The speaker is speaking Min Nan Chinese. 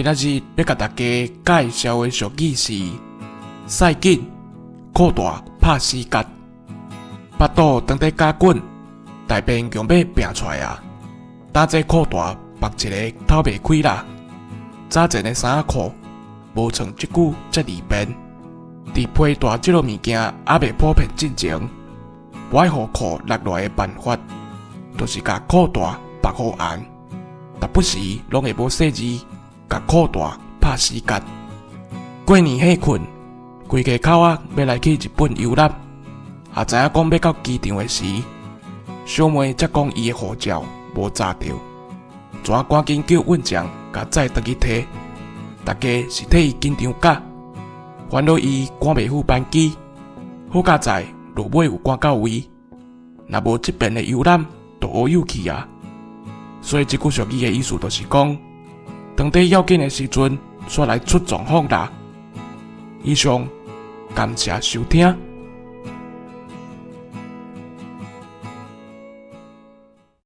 今仔日欲共大家介紹的俗語是：屎緊，褲帶拍死結，腹肚當咧絞緊，大便強欲拚出來啊！擔這褲帶縛一个透袂開啦。早前的衫仔褲無像這久遮爾便。佇皮帶這落物件猶未普遍進前，無愛予褲落落來的辦法，就是共褲帶縛予絚，逐不時攏會無細膩，共褲帶拍死結。過年歇睏，規家口仔欲來去日本遊覽，也知影講欲到機場的時，小妹才講伊的護照無查著，怎趕緊叫運將共載轉去提，大家是替伊緊張甲。煩惱伊趕袂赴班機，好佳哉落尾有趕到位，若無這遍的遊覽就烏有去啊！所以這句俗語的意思就是講，當佇要緊的時陣，煞來出狀況啦。以上，感謝收聽。